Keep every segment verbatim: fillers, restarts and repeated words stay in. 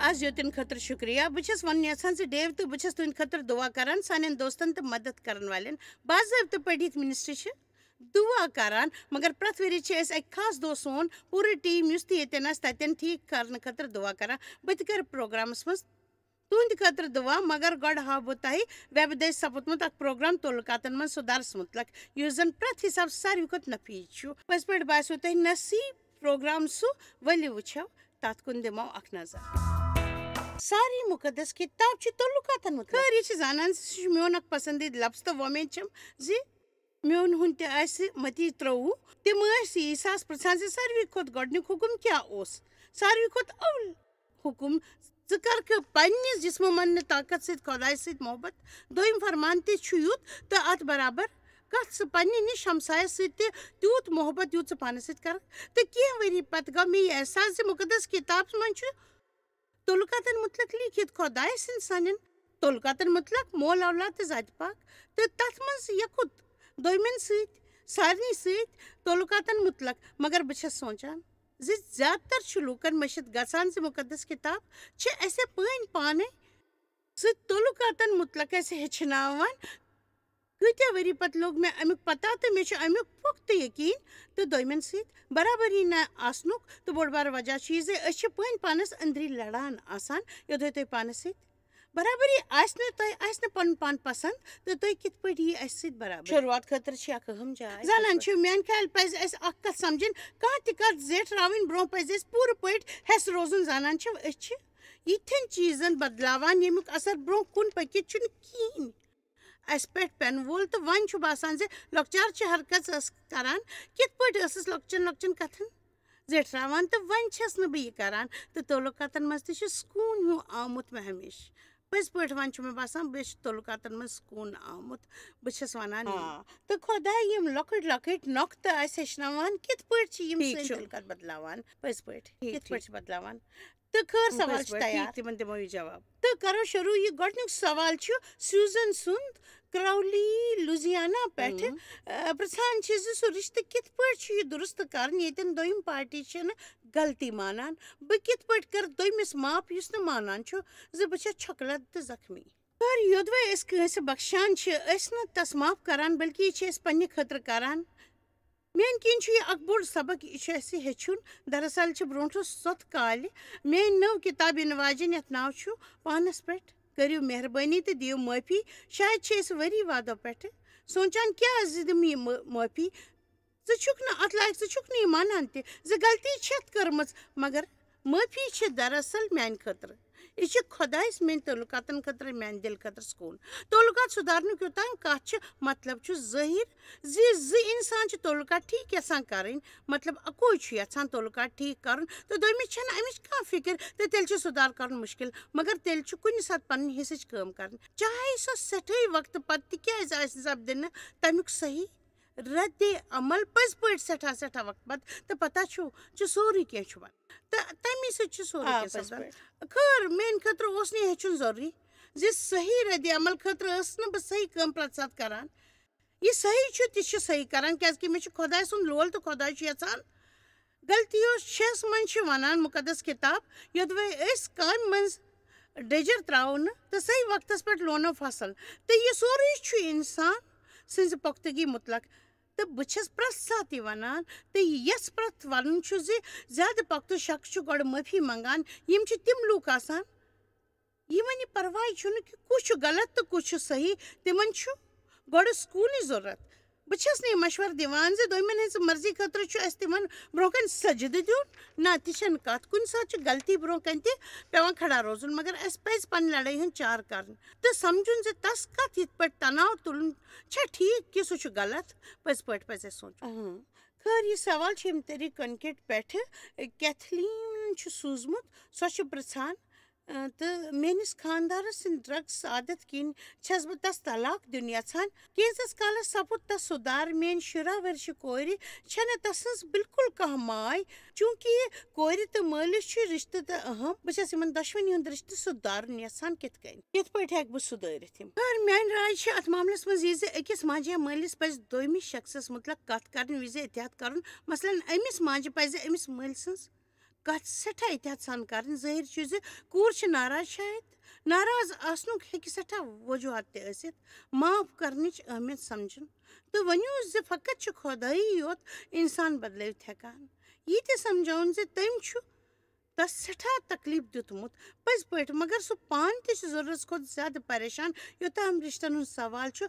آز یوتن خٲطرٕ شُکریہ۔ بہٕ چھَس وَنُن یَژھان زِ ڈیو تہٕ بہٕ چھَس تُہٕنٛدِ خٲطرٕ دُعا کران، سانٮ۪ن دوستَن تہٕ مدد کرن والٮ۪ن۔ باضٲبطہٕ پٲٹھۍ یِتھ منسٹری چھِ دُعا کران، مگر پرٛٮ۪تھ ؤری چھِ أسۍ اَکہِ خاص دۄہ سون پوٗرٕ ٹیٖم، یُس تہِ ییٚتٮ۪ن آسہِ، تَتٮ۪ن ٹھیٖک کرنہٕ خٲطرٕ دُعا کران۔ بہٕ تہِ کرٕ پروگرامَس منٛز تُہٕنٛدِ خٲطرٕ دُعا، مگر گۄڈٕ ہاوٕ بہٕ تۄہہِ ویبہٕ دٔسۍ سپُدمُت اکھ پروگرام تعلقاتن منٛز سُدھارس مُتلق، یُس زن پرٛٮ۪تھ حساب ساروی کھۄتہٕ نفیٖذ چھُ۔ پٔزۍ پٲٹھۍ باسیو تۄہہِ نصیٖب پروگرام سُہ؟ ؤلِو وٕچھو، تتھ کُن دِمو اکھ نظر۔ ساری مُقدس کِتاب چھِ تعلقاتن مُتعلق۔ خٲر، یہِ چھِ زانان زِ سُہ چھُ میون اکھ پسندیدٕ لفظ تہٕ وۄمید چھم زِ میون ہُنٛد تہِ آسہِ متی ترٛووُہ۔ تِم ٲسۍ عیسیٰ ہس پرٛژھان زِ ساروی کھۄتہٕ گۄڈٕنیُک حُکم کیٛاہ اوس؟ ساروی کھۄتہٕ اول حُکم، ژٕ کرکھٕ پننِس جسمہٕ منٛز طاقت سۭتۍ خۄدایہِ سۭتۍ محبت۔ دوٚیِم فرمان تہِ چھُ یُتھ تہٕ اتھ برابر، گژھ ژٕ پننہِ نِش ہمسایس سۭتۍ تہِ تیوٗت محبت یوٗت ژٕ پانس سۭتۍ کرکھ۔ تہٕ کینٛہہ ؤری پتہٕ گوٚو مےٚ یہِ احساس زِ مُقدس کِتابس منٛز چھُ تعلقاتن مُتعلق لیٖکھِتھ، خۄداے سٕنٛدۍ سانٮ۪ن تعلقاتن مُتعلق، مول اولاد تہٕ ذاتِ پاک، تہٕ تتھ منٛز یکُت دوٚیمٮ۪ن سۭتۍ، سارنٕے سۭتۍ تعلقاتن مُتعلق۔ مگر بہٕ چھَس سونٛچان زِ زیادٕ تر چھُ لوٗکن مٔشِتھ گژھان زِ مُقدس کِتاب چھِ اَسہِ پٲنۍ پانے سۭتۍ تعلقاتن مُتعلق اَسہِ ہیٚچھناوان۔ کۭتیاہ ؤری پتہٕ لوٚگ مےٚ اَمیُک پتہ تہٕ مےٚ چھُ اَمیُک پۄختہٕ یقیٖن تہٕ دوٚیمٮ۪ن سۭتۍ برابری نہ آسنُک تہٕ بوٚڑ بار وجہ چھُ یہِ زِ أسۍ چھِ پٲنۍ پانس أنٛدری لڑان آسان۔ یوٚدوے تۄہہِ پانس سۭتۍ برابری آسہِ نہٕ، تۄہہِ آسہِ نہٕ پنُن پان پسند تہٕ تُہۍ کِتھ پٲٹھۍ یِیہِ اَسہِ سۭتۍ برابری؟ شروٗعات خٲطرٕ چھِ اکھ اہم جاے۔ زانان چھِو، میانہِ خیال پزِ اَسہِ اکھ کتھ سمجھٕنۍ، کانٛہہ تہِ کتھ زیٹھراوٕنۍ برونٛہہ پزِ اَسہِ پوٗرٕ پٲٹھۍ حٮ۪س روزُن۔ زانان چھِو، أسۍ چھِ یِتھٮ۪ن چیٖزن بدلاوان، ییٚمیُک اثر برونٛہہ کُن پٔکِتھ چھُنہٕ کِہیٖنۍ۔ اَسہِ پٮ۪ٹھ پٮ۪نہٕ وول، تہٕ وۄنۍ چھُ باسان زِ لۄکچار چھِ حرکژ ٲس کران، کِتھ پٲٹھۍ ٲسٕس لۄکچن لۄکچن کتھن زیٹھراوان، تہٕ وۄنۍ چھَس نہٕ بہٕ یہِ کران، تہٕ تعلقاتن منٛز تہِ چھُ سکوٗن ہیوٗ آمُت مےٚ ہمیشہٕ۔ پٔزۍ پٲٹھۍ وۄنۍ چھُ مےٚ باسان، بیٚیہِ چھُ تعلقاتن منٛز سکوٗن آمُت۔ بہٕ چھَس وَنان یی۔ آ، تہٕ خۄداے یِم لۄکٕٹۍ لۄکٕٹۍ نۄقطہٕ اَسہِ ہیٚچھناوان، کِتھ پٲٹھۍ چھِ یِم ٹھیٖک سٲنۍ چھُ۔ تعلقات بدلاوان؟ پٔزۍ پٲٹھۍ۔ ٹھیٖک، کِتھ پٲٹھۍ ٹھیٖک۔ چھِ بدلاوان؟ تہٕ خٲر، سوال پٔزۍ چھُ پٲٹھۍ، تیار۔ ٹھیٖک، تِمن دِمو یہِ جواب۔ تہٕ کرو شروع۔ یہِ گۄڈٕنیُک سوال چھُ سیوزن سُنٛد، کراولی، لوزیانا پٮ۪ٹھٕ، ہم۔ آ، پرژھان چھِ زِ سُہ رشتہٕ کِتھ پٲٹھۍ چھُ یہِ درست کرُن، ییٚتٮ۪ن دوٚیِم پارٹی چھِنہٕ غلطی مانان؟ بہٕ کِتھ پٲٹھۍ کرٕ دوٚیمِس معاف یُس نہٕ مانان چھُ زِ بہٕ چھَس چھۄکلت تہٕ زخمی؟ مگر یوٚدوَے أسۍ کٲنٛسہِ بخشان چھِ، أسۍ نہٕ تس معاف کران، بلکہِ یہِ چھِ أسۍ پننہِ خٲطرٕ کران۔ میانہِ کِنۍ چھُ یہِ اکھ بوٚڑ سبق، یہِ چھُ اَسہِ ہیٚچھُن۔ دراصل چھِ برونٛٹھ اوس سۄتھ کالہِ میٲنۍ نٔو کِتاب یِنہٕ واجیٚنۍ، یَتھ ناو چھُ پانس پٮ۪ٹھ کٔرِو مہربٲنی تہٕ دِیِو معٲفی۔ شاید چھِ أسۍ ؤری وادو پٮ۪ٹھٕ سونٛچان، کیٛاہ زِ دِمہٕ یہِ مٲ-، معٲفی؟ ژٕ چھُکھ نہٕ اَتھ لایق، ژٕ چھُکھ نہٕ یہِ مانان تہِ زِ غلطی چھَتھ کٔرمٕژ، مگر معٲفی چھِ دراصل میانہِ خٲطرٕ۔ یہِ چھِ خۄدایَس میانہِ تعلقاتن خٲطرٕ، میانہِ دِلہٕ خٲطرٕ سکوٗن۔ تعلقات سُدھارنُک یوٚتام کَتھ چھِ، مطلب چھُ ظٲہِر زِ زٕ اِنسان چھِ تعلقات ٹھیٖک یَژھان کَرٕنۍ، مطلب اَکوے چھُ یَژھان تعلقات ٹھیٖک کَرُن تہٕ دوٚیمِس چھَنہٕ اَمِچ کانٛہہ فِکِر تہٕ تیٚلہِ چھُ سُدھار کَرُن مُشکِل، مگر تیٚلہِ چھُ کُنہِ ساتہٕ پَنٕنۍ حِصٕچ کٲم کَرٕنۍ، چاہے سۄ سٮ۪ٹھٕے وقتہٕ پَتہٕ تہِ کیٛازِ آسہِ نہٕ سَپدِ نہٕ تَمیُک صحیح رد عمل پٔزۍ پٲٹھۍ سٮ۪ٹھاہ، سٮ۪ٹھاہ وقت پتہٕ، تہٕ پتہ چھُ، چھُ سورُے کینٛہہ چھُ وَنان۔ تہٕ تَمی سۭتۍ چھُ سورُے آ، کینٛہہ پٔزۍ سپدان۔ پٲٹھۍ۔ خٲر، میٛانہِ خٲطرٕ اوس نہٕ یہِ ہیٚچھُن ضروٗری زِ صحیح رد عمل خٲطرٕ ٲسٕس نہٕ بہٕ صحیح کٲم پرٛٮ۪تھ ساتہٕ کران۔ یہِ صحیح چھُ، تہِ چھُ صحیح کران، کیٛازِ کہِ مےٚ چھُ خۄداے سُنٛد لول تہٕ خۄداے چھُ یَژھان۔ غلطیو چھَس منٛز چھِ وَنان مُقدس کِتاب، یوٚدوَے أسۍ کامہِ منٛز ڈیٚجر ترٛاوو نہٕ تہٕ صحیح وقتس پٮ۪ٹھ لونو فصل۔ تہٕ یہِ سورُے چھُ اِنسان سٕنٛزِ پۄختگی مُتلق۔ تہٕ بہٕ چھَس پرٛٮ۪تھ ساتہٕ یہِ وَنان، تہٕ یہِ یَژھ پرٛٮ۪تھ وَنُن چھُ زِ زیادٕ پۄختہٕ شخص چھُ گۄڈٕ معٲفی منٛگان۔ یِم چھِ تِم لوٗکھ آسان، یِمن یہِ پرواے چھُنہٕ کہِ کُس چھُ غلط تہٕ کُس چھُ صحیح، تِمن چھُ گۄڈٕ سکوٗنٕچ ضروٗرت۔ بہٕ چھَس نہٕ یہِ مشورٕ دِوان زِ دوٚیمٮ۪ن ہٕنٛز مرضی خٲطرٕ چھُ اَسہِ تِمن برٛونٛہہ کنہِ سجدٕ دیُن۔ نہ، تہِ چھَنہٕ کَتھ۔ کُنہِ ساتہٕ چھِ غلطی برٛونٛہہ کنہِ تہِ پٮ۪وان کھڑا روزُن، مگر اَسہِ پَزِ پنٕنۍ لڑٲے ہُنٛد چارٕ کرُن تہٕ سمجھُن زِ تَس کَتھ یِتھ پٲٹھۍ تناو تُلُن چھا ٹھیٖک کہِ سُہ چھُ غلط۔ پٔزۍ پٲٹھۍ پَزِ اَسہِ سونٛچُن۔ اہم۔ خٲر، یہِ سوال چھُ ییٚمہِ طریٖقہٕ کَنکِرٛیٹ پٮ۪ٹھٕ کیتھلیٖنَن چھُ سوٗزمُت۔ سۄ چھِ پرٛژھان، اَ، تہٕ میٛٲنِس خانٛدارَس سٕنٛدِ ڈرٛگس عادت کِنۍ چھَس بہٕ تَس طلاق دیُن یَژھان۔ کینٛژَس کالَس سَپُد تَس سُدھار۔ میٛٲنۍ شُراہ ؤرشہِ کورِ چھَنہٕ تَسٕنٛز بِلکُل کانٛہہ ماے، چوٗنٛکہِ کورِ تہٕ مٲلِس چھُ رِشتہٕ تہٕ اہم۔ بہٕ چھَس یِمَن دۄشوٕنی ہُنٛد رِشتہٕ سُدھارُن یَژھان۔ کِتھ کٔنۍ؟ کِتھ پٲٹھۍ ہٮ۪کہٕ بہٕ سُدھٲرِتھ یِم؟ مگر میٛانہِ راے چھِ اَتھ معاملَس منٛز یہِ زِ أکِس ماجہِ یا مٲلِس پَزِ دوٚیمِس شخصَس مُتعلق کَتھ کَرنہٕ وِزِ احتیاط کَرُن۔ مثلاً، أمِس ماجہِ پَزِ أمِس مٲلۍ سٕنٛز کَتھ سٮ۪ٹھاہ احتیاط سان کَرٕنۍ۔ ظٲہِر چھُ زِ کوٗر چھِ ناراض شاید۔ ناراض آسنُک ہیٚکہِ سٮ۪ٹھاہ وجوہات تہِ ٲسِتھ۔ معاف کَرنٕچ اہمیت سَمجھُن تہٕ ؤنِو زِ فقط چھُ خۄدٲیی یوت اِنسان بدلٲوِتھ ہٮ۪کان۔ یہِ تہِ سَمجھاوُن زِ تٔمۍ چھُ تَس سٮ۪ٹھاہ تکلیٖف دیُتمُت، پٔزۍ پٲٹھۍ، مگر سُہ پانہٕ تہِ چھُ ضروٗرتَس کھۄتہٕ زیادٕ پریشان، یوٚتام رِشتَن ہُنٛد سوال چھُ۔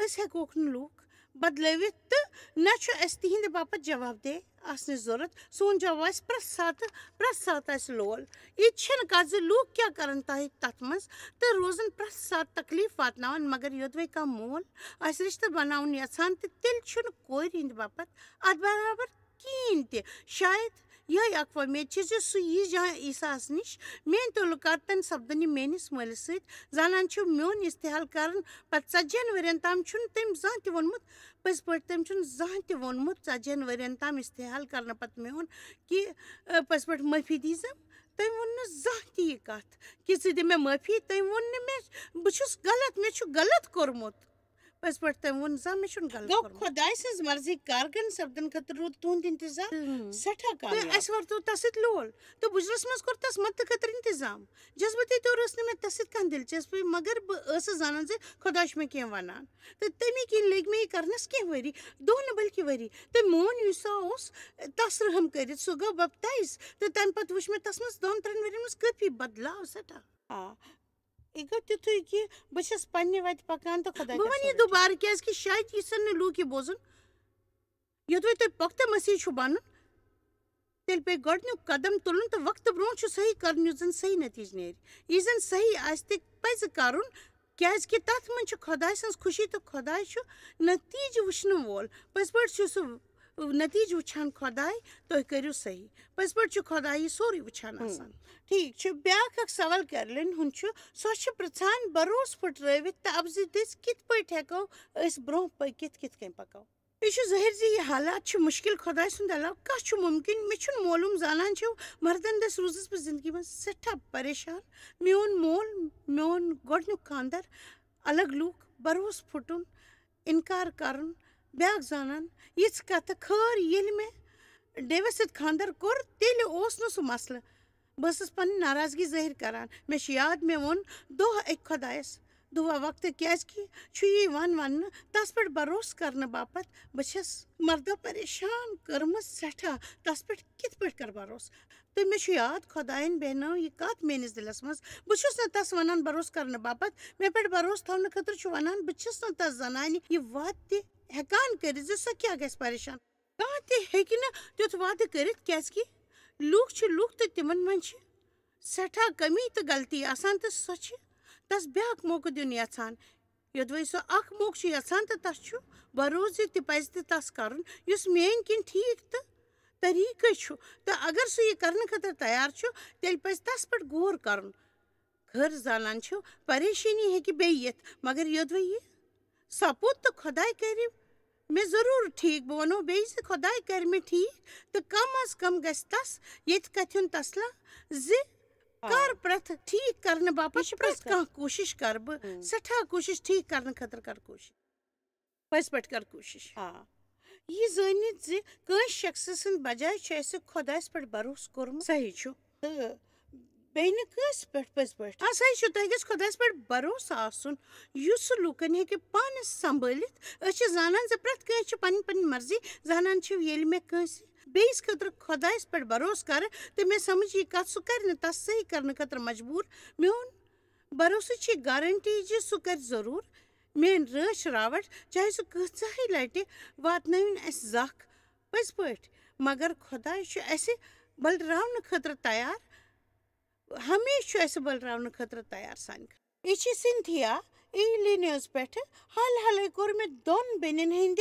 أسۍ ہٮ۪کوکھ نہٕ لوٗکھ بدلٲوِتھ تہٕ نہ چھُ اَسہِ تِہِنٛدِ باپتھ جواب دہ آسنٕچ ضروٗرت۔ سون جواب آسہِ پرٛٮ۪تھ ساتہٕ، پرٛٮ۪تھ ساتہٕ آسہِ لول۔ یہِ تہِ چھَنہٕ کَتھ زِ لوٗکھ کیٛاہ کَرَن تۄہہِ تَتھ منٛز تہٕ روزَن پرٛٮ۪تھ ساتہٕ تکلیٖف واتناوان، مگر یوٚدوَے کانٛہہ مول آسہِ رِشتہٕ بناوُن یَژھان تہٕ تیٚلہِ چھُنہٕ کورِ ہِنٛدِ باپتھ اَتھ برابر کِہیٖنۍ تہِ۔ شاید یِہوٚے اکھ وۄمید چھِ زِ سُہ یی جان عیسیٰ ہَس نِش۔ میٛٲنۍ تعلقاتَن سپدَن یہِ میٛٲنِس مٲلِس سۭتۍ۔ زانان چھِو، میون استحال کرن پتہٕ ژتجی ہن ؤرین تام چھُنہٕ تٔمۍ زانٛہہ تہِ ووٚنمُت، پٔزۍ پٲٹھۍ، تٔمۍ چھُنہٕ زانٛہہ تہِ ووٚنمُت ژتجی ہن ؤرین تام استحال کرنہٕ پتہٕ میون کہِ، ٲ، پٔزۍ پٲٹھۍ معٲفی دیٖزٮ۪م۔ تٔمۍ ووٚن نہٕ زانٛہہ تہِ یہِ کتھ کہِ ژٕ دِ مےٚ معٲفی۔ تٔمۍ ووٚن نہٕ مےٚ، بہٕ چھُس غلط، مےٚ چھُ غلط کوٚرمُت۔ پٔزۍ پٲٹھۍ تٔمۍ ووٚن زانٛہہ مےٚ چھُنہٕ غلط گوٚو کوٚرمُت۔ خۄداے سٕنٛز مرضی کارگن سپدن خٲطرٕ روٗد تُہُنٛد انتظار۔ اۭں۔ سٮ۪ٹھاہ تہٕ کامیاب۔ اَسہِ ورتوو تس سۭتۍ لول تہٕ بُجرس منٛز کوٚر تس مدتہٕ خٲطرٕ انتظام۔ جذبٲتی طور ٲس نہٕ مےٚ تس سۭتۍ کانٛہہ دلچسپی، مگر بہٕ ٲسٕس زانان زِ خۄداے چھُ مےٚ کینٛہہ ونان۔ تہٕ تَمی کِنۍ لٔگۍ مےٚ یہِ کرنس کینٛہہ ؤری، دۄہ نہٕ بلکہِ ؤری۔ تہٕ میون عیسیٰ اوس تس رحم کٔرِتھ، سُہ گوٚو بپتایز۔ تہٕ تمہِ پتہٕ وُچھ مےٚ تس منٛز دۄن ترٛٮ۪ن ؤرین منٛز کٲفی بدلاو سٮ۪ٹھاہ۔ آ، یہِ گوٚو تیُتھُے کہِ بہٕ چھَس پننہِ وتہِ پکان تہٕ خۄداے بہٕ کرِ وَنہٕ یہِ سونچان۔ دوبارٕ، کیازِ کہِ شاید یہِ سن نہٕ لوٗکھ یہِ بوزُن۔ یوٚدوَے تۄہہِ پۄختہٕ مسیح چھُ بنُن، تیٚلہِ پیٚیہِ گۄڈٕنیُک قدم تُلُن تہٕ وقتہٕ برونٛہہ چھُ صحیح کرُن، یُتھ زن صحیح نتیجہٕ نیرِ۔ یہِ زن صحیح آسہِ، تہِ پزِ کرُن، کیازِ کہِ تتھ منٛز چھِ خۄداے سٕنٛز خوشی تہٕ خۄداے چھُ نتیجہٕ وٕچھنہٕ وول۔ پٔزۍ پٲٹھۍ چھُ سُہ نتیجہٕ وٕچھان خۄداے، تُہۍ کٔرِو صحیح۔ پٔزۍ پٲٹھۍ چھُ خۄداے یہِ سورُے وٕچھان ہُم۔ آسان۔ ٹھیٖک چھُ، بیٛاکھ اکھ سوال کیرلین ہُنٛد چھُ، سۄ چھِ پرٛژھان، بروسہٕ پھٕٹرٲوِتھ تہٕ اَپزِ دٔسۍ کِتھ پٲٹھۍ ہٮ۪کو أسۍ برٛونٛہہ پٔکِتھ، کِتھ کٔنۍ پکو؟ یہِ چھُ ظٲہِر زِ یہِ حالات چھِ مُشکِل، خۄداے سُنٛد علاوٕ کانٛہہ چھُ مُمکِن؟ مےٚ چھُنہٕ معلوٗم، زانان چھِو، مردن دٔسۍ روٗزٕس بہٕ زِندگی منٛز سٮ۪ٹھاہ پریشان۔ میون مول، میون گۄڈٕنیُک خانٛدر، الگ لوٗکھ، بروسہٕ پھُٹُن، اِنکار کرُن، بیٛاکھ زانان، یِژھ کتھٕ۔ خٲر، ییٚلہِ مےٚ ڈیوِس سۭتۍ خانٛدر کوٚر، تیٚلہِ اوس نہٕ سُہ مسلہٕ۔ بہٕ ٲسٕس پنٕنۍ ناراضگی ظٲہِر کران۔ مےٚ چھُ یاد، مےٚ ووٚن دۄہ أکۍ خۄدایس، دۄہ وقتہٕ، کیازِ کہِ چھُ یی ون وننہٕ، تس پٮ۪ٹھ بروسہٕ کرنہٕ باپتھ۔ بہٕ چھَس مردو پریشان کٔرمٕژ سٮ۪ٹھاہ، تس پٮ۪ٹھ کِتھ پٲٹھۍ کر بروسہٕ؟ تہٕ مےٚ چھُ یاد، خۄدایَن بیہنٲو یہِ کتھ میٲنِس دِلس منٛز۔ بہٕ چھُس نہٕ تس ونان بروسہٕ کرنہٕ باپتھ، مےٚ پٮ۪ٹھ بروسہٕ تھاونہٕ خٲطرٕ چھُ ونان، بہٕ چھُس نہٕ تس زنانہِ یہِ وعدٕ تہِ ہٮ۪کان کٔرِتھ زِ سۄ کیٛاہ گژھِ پریشان۔ کانٛہہ تہِ ہیٚکہِ نہٕ تیُتھ وعدٕ کٔرِتھ، کیازِ کہِ لوٗکھ چھِ لوٗکھ تہٕ تِمن منٛز چھِ سٮ۪ٹھاہ کمی تہٕ غلطی آسان، تہٕ سۄ چھِ تس بیٛاکھ موقعہٕ دیُن یژھان۔ یوٚدوَے سُہ اکھ موقعہٕ چھُ یژھان تہٕ تس چھُ بروسہٕ زِ تہِ پزِ تہِ تس کرُن، یُس میٲنۍ کِنۍ ٹھیٖک تہٕ طریٖقہٕ چھُ۔ تہٕ اگر سُہ یہِ کرنہٕ خٲطرٕ تیار چھُ، تیٚلہِ پزِ تس پٮ۪ٹھ غور کرُن۔ خٲر، زانان چھِو، پریشٲنی ہیٚکہِ بیٚیہِ یِتھ، مگر یوٚدوَے یہِ سپُد تہٕ خۄداے کرِ مےٚ ضروٗر ٹھیٖک۔ بہٕ وَنو بیٚیہِ زِ خۄداے کرِ مےٚ ٹھیٖک، تہٕ کم از کم گژھِ تس ییٚتہِ کتھِ ہُنٛد تسلا زِ آ۔ کر پرٛٮ۪تھ ٹھیٖک کرنہٕ باپتھ یہِ چھُ پرٛٮ۪تھ پرٛٮ۪تھ کانٛہہ کوٗشِش کر بہٕ، ہُم۔ سٮ۪ٹھاہ کوٗشِش ٹھیٖک کرنہٕ خٲطرٕ کر کوٗشِش۔ پٔزۍ پٲٹھۍ کر کوٗشِش۔ آ۔ یہِ زٲنِتھ زِ کٲنٛسہِ شخصہٕ سٕنٛدِ بجایہِ چھُ اَسہِ خۄدایَس پٮ۪ٹھ بروسہٕ کوٚرمُت۔ صحیح چھُ۔ تہٕ بیٚیہِ نہٕ کٲنٛسہِ پٮ۪ٹھ پٔزۍ پٲٹھۍ۔ آ، صحیح چھُ، تۄہہِ گژھِ خۄدایَس پٮ۪ٹھ بروسہٕ آسُن، یُس سُہ لوٗکَن ہیٚکہِ پانَس سنبھٲلِتھ۔ أسۍ چھِ زانان زِ پرٛٮ۪تھ کٲنٛسہِ چھِ پنٕنۍ پنٕنۍ مرضی۔ زانان چھِو، ییٚلہِ مےٚ کٲنٛسہِ بیٚیِس خٲطرٕ خۄدایَس پٮ۪ٹھ بروسہٕ کَرٕ تہٕ مےٚ سمجھ یہِ کَتھ، سُہ کَرِ نہٕ تَس صحیح کَرنہٕ خٲطرٕ مجبوٗر۔ میون بروسہٕ چھِ گارنٹی زِ سُہ کَرِ ضروٗر۔ میٲنۍ رٲچھ راوَٹھ، چاہے سُہ کۭژاہٕے لَٹہِ واتنٲوِن اَسہِ زَکھ، پٔزۍ پٲٹھۍ، مگر خۄداے چھُ اَسہِ بٔلراونہٕ خٲطرٕ تیار، ہمیشہِ چھُ اَسہِ بٔلراونہٕ خٲطرٕ تیار سانہِ خٲطرٕ۔ یہِ چھِ سِنتھیا ایلینیوز پٮ۪ٹھٕ۔ حال حالٕے کوٚر مےٚ دۄن بیٚنٮ۪ن ہٕنٛدِ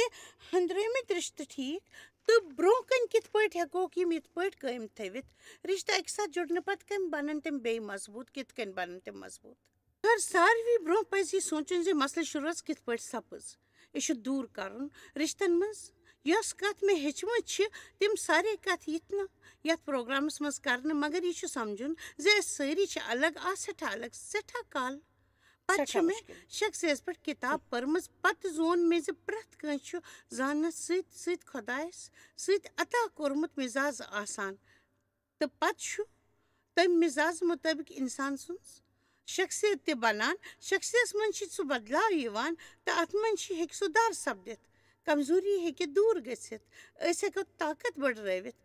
ہَنٛدرٲومٕتۍ رِشتہٕ ٹھیٖک، تہٕ برٛونٛہہ کَنہِ کِتھ پٲٹھۍ ہٮ۪کوکھ یِم یِتھ پٲٹھۍ قٲیِم تھٲوِتھ؟ رِشتہٕ اَکہِ ساتہٕ جُڑنہٕ پَتہٕ کَمہِ بَنَن تِم بیٚیہِ مضبوٗط، کِتھ کٔنۍ بَنَن تِم مضبوٗط؟ مگر ساروی برٛونٛہہ پَزِ یہِ سونٛچُن زِ مسلہٕ شروٗعس کِتھ پٲٹھۍ سپٕز۔ یہِ چھُ دوٗر کَرُن رِشتَن منٛز۔ یۄس کَتھ مےٚ ہیٚچھمٕژ چھِ، تِم سارے کَتھٕ یِتھ نہٕ یَتھ پروگرامَس منٛز کَرنہٕ، مگر یہِ چھُ سَمجھُن زِ أسۍ سٲری چھِ الگ، آ، سٮ۪ٹھاہ الگ، سٮ۪ٹھاہ کال۔ پَتہٕ چھِ سٮ۪ٹھاہ مےٚ مُشکِل۔ شخصیَس پٮ۪ٹھ کِتاب پٔرمٕژ، پَتہٕ زون مےٚ زِ پرٛٮ۪تھ کٲنٛسہِ چھُ زانَس سۭتۍ سۭتۍ خۄدایَس سۭتۍ عطا کوٚرمُت مِزاز آسان۔ تہٕ پتہٕ چھُ تَمہِ مِزاز مُطٲبِق اِنسان سٕنٛز شخصیت تہِ بنان۔ شخصیتس منٛز چھِ سُہ بدلاو یِوان تہٕ اَتھ منٛز چھِ ہیٚکہِ سُدھار سپدِتھ۔ کمزوری ہیٚکہِ دوٗر گٔژھِتھ۔ أسۍ ہیٚکو طاقت بڑرٲوِتھ۔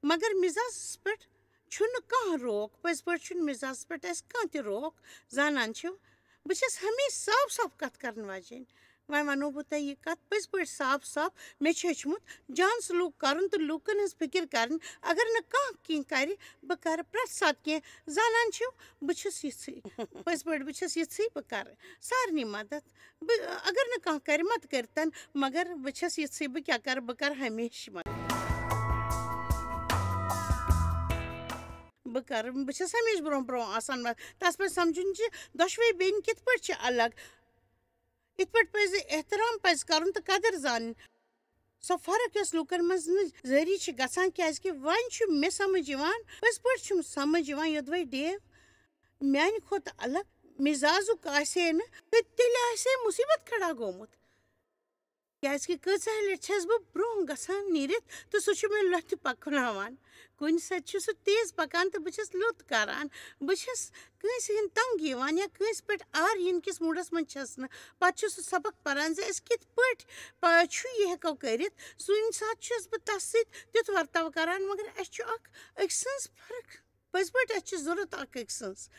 مگر مِزازس پٮ۪ٹھ چھُنہٕ کانٛہہ روک۔ پٔزۍ پٲٹھۍ چھُنہٕ مِزازس پٮ۪ٹھ اَسہِ کانٛہہ تہِ روک۔ زانان چھِو، بہٕ چھَس ہمیشہِ صاف صاف کَتھ کَرَن واجیٚنۍ۔ وۄنۍ وَنو بہٕ تۄہہِ یہِ کَتھ پٔزۍ پٲٹھۍ صاف صاف۔ مےٚ چھُ ہیٚچھمُت جان سلوٗک کَرُن تہٕ لوٗکَن ہٕنٛز فِکِر کَرٕنۍ۔ اگر نہٕ کانٛہہ کینٛہہ کَرِ، بہٕ کَرٕ پرٛٮ۪تھ ساتہٕ کینٛہہ۔ زانان چھِو، بہٕ چھَس یِژھٕے۔ پٔزۍ پٲٹھۍ بہٕ چھَس یِژھٕے، بہٕ کَرٕ سارنٕے مَدَد۔ بہٕ، اگر نہٕ کانٛہہ کَرِ، مَتہٕ کٔرۍتَن، مگر بہٕ چھَس یِژھٕے، بہٕ کیٛاہ کَرٕ، بہٕ کَرٕ ہمیشہِ مَدَد۔ بہٕ کَرٕ، بہٕ چھَس ہمیشہِ برٛونٛہہ برٛونٛہہ آسان، مگر تَس پَزِ سَمجھُن زِ دۄشوَے بیٚنہِ کِتھ پٲٹھۍ چھِ الگ۔ یِتھ پٲٹھۍ پَزِ احترام پَزِ کَرُن تہٕ قدٕر زانٕنۍ۔ سۄ فرق یۄس لوٗکَن منٛز نہٕ ظٲہری چھِ گژھان، کیٛازِکہِ وۄنۍ چھُ مےٚ سَمجھ یِوان، پٔزۍ پٲٹھۍ چھُم سَمجھ یِوان، یوٚدوَے ڈیو میٛانہِ کھۄتہٕ الگ مِزازُک آسہِ ہے نہٕ، تہٕ تیٚلہِ آسہِ ہے مُصیٖبت کھڑا گوٚمُت۔ کیٛازِکہِ کۭژاہ لَٹہِ چھَس بہٕ برٛونٛہہ گژھان نیٖرِتھ تہٕ سُہ چھُ مےٚ لۄتھِ پَکناوان۔ کُنہِ ساتہٕ چھُ سُہ تیز پَکان تہٕ بہٕ چھَس لوٚت کَران۔ بہٕ چھَس کٲنٛسہِ ہٕنٛدۍ تنٛگ یِوان یا کٲنٛسہِ پٮ۪ٹھ آر یِنہٕ کِس موٗڈَس منٛز چھَس نہٕ۔ پَتہٕ چھُ سُہ سبق پَران زِ أسۍ کِتھ پٲٹھۍ پَ-، چھُ یہِ ہٮ۪کو کٔرِتھ۔ سُہ ییٚمہِ ساتہٕ چھُس بہٕ تَس سۭتۍ تیُتھ ورتاو کَران، مگر اَسہِ چھُ اَکھ أکۍ سٕنٛز فرق۔ پٔزۍ پٲٹھۍ اَسہِ چھِ ضوٚرَتھ اَکھ أکۍ سٕنٛز۔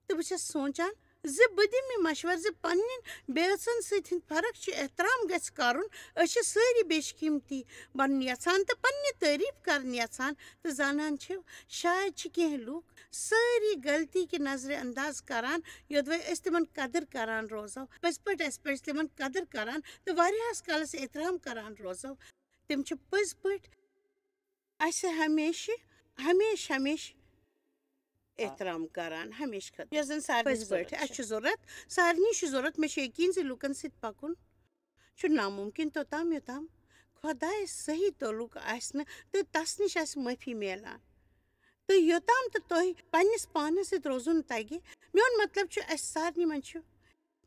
تہٕ بہٕ چھَس سونٛچان زِ بہٕ دِمہٕ یہِ مشوَرٕ زِ پنٛنٮ۪ن بیٚژَن سۭتۍ ہٕنٛدۍ فرق چھِ، احترام گژھِ کَرُن۔ أسۍ چھِ سٲری بے شکیٖمتی بَنُن یَژھان تہٕ پنٛنہِ تعریٖف کَرٕنۍ یَژھان۔ تہٕ زانان چھِو، شاید چھِ کینٛہہ لوٗکھ سٲری غلطی کہِ نظرِ انداز کَران، یوٚدوَے أسۍ تِمَن قدٕر کَران روزو۔ پٔزۍ پٲٹھۍ اَسہِ پَزِ تِمَن قدٕر کَران تہٕ واریاہَس کالَس احترام کَران روزو۔ تِم چھِ پٔزۍ پٲٹھۍ اَسہِ ہمیشہِ، ہمیشہِ، ہمیشہِ احترام کَران، ہمیشہِ خٲطرٕ۔ یۄس زَن سارنٕے پٔزۍ پٲٹھۍ ضوٚرَتھ اَسہِ چھِ۔ چھُ ضوٚرَتھ، سارنٕے چھُ ضوٚرَتھ۔ مےٚ چھُ یقیٖن زِ لوٗکَن سۭتۍ پَکُن چھُ نامُمکِن توٚتام، یوٚتام خۄدایَس صحیح تعلق آسہِ نہٕ تہٕ تَس نِش آسہِ معٲفی میلان۔ تہٕ یوٚتام تہٕ تۄہہِ پنٛنِس پانَس سۭتۍ روزُن تَگہِ، میون مطلب چھُ، اَسہِ سارنٕے منٛز چھُ